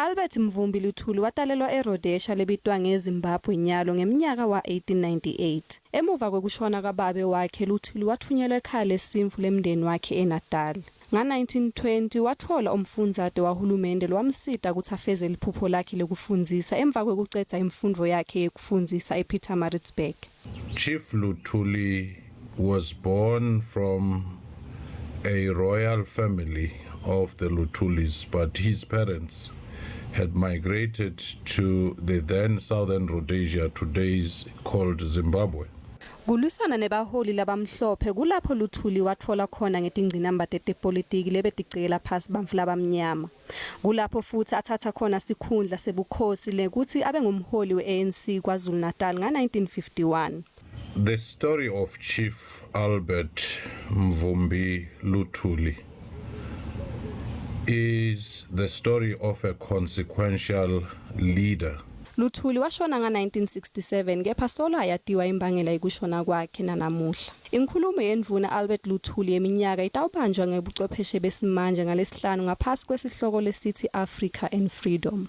Albert Mvumbi Luthuli watalelwa eRhodesia lebitwa ngeZimbabwe nyalo ngemnyaka wa-1898. Emuva kwekushona kwababe wakhe Luthuli watfunyelwa ekhaya lesintfu lemndeni wakhe eNatal. Nga-1920 watfola umfundzate wahulumende lowamsita kutsi afeze liphupho lakhe lekufundzisa emva kwekucedza imfundvo yakhe yekufundzisa ePietermaritzburg. Chief Luthuli was born from a royal family of the Luthulis, but his parents had migrated to the then southern Rhodesia, today's called Zimbabwe. Kulwisana nebaholi labamhlophe kulapho Luthuli watfola khona ngetingcinamba tetepolitiki lebeticekela phasi bantfu labamnyama. Kulapho futsi atsatsa khona sikhundla sebukhosi lekutsi abe ngumholi we-ANC KwaZulu-Natal nga-1951. The story of Chief Albert Mvumbi Luthuli is the story of a consequential leader. Luthuli washona nga-1967 kepha solo ayatiwa imbangela yekushona kwakhe nanamuhla. Inkhulumo yendvuna Albert Luthuli yeminyaka itawubanjwa ngebuchwepheshe besimanje ngalesihlanu ngaphasi kwesihloko lesitsi Africa and Freedom.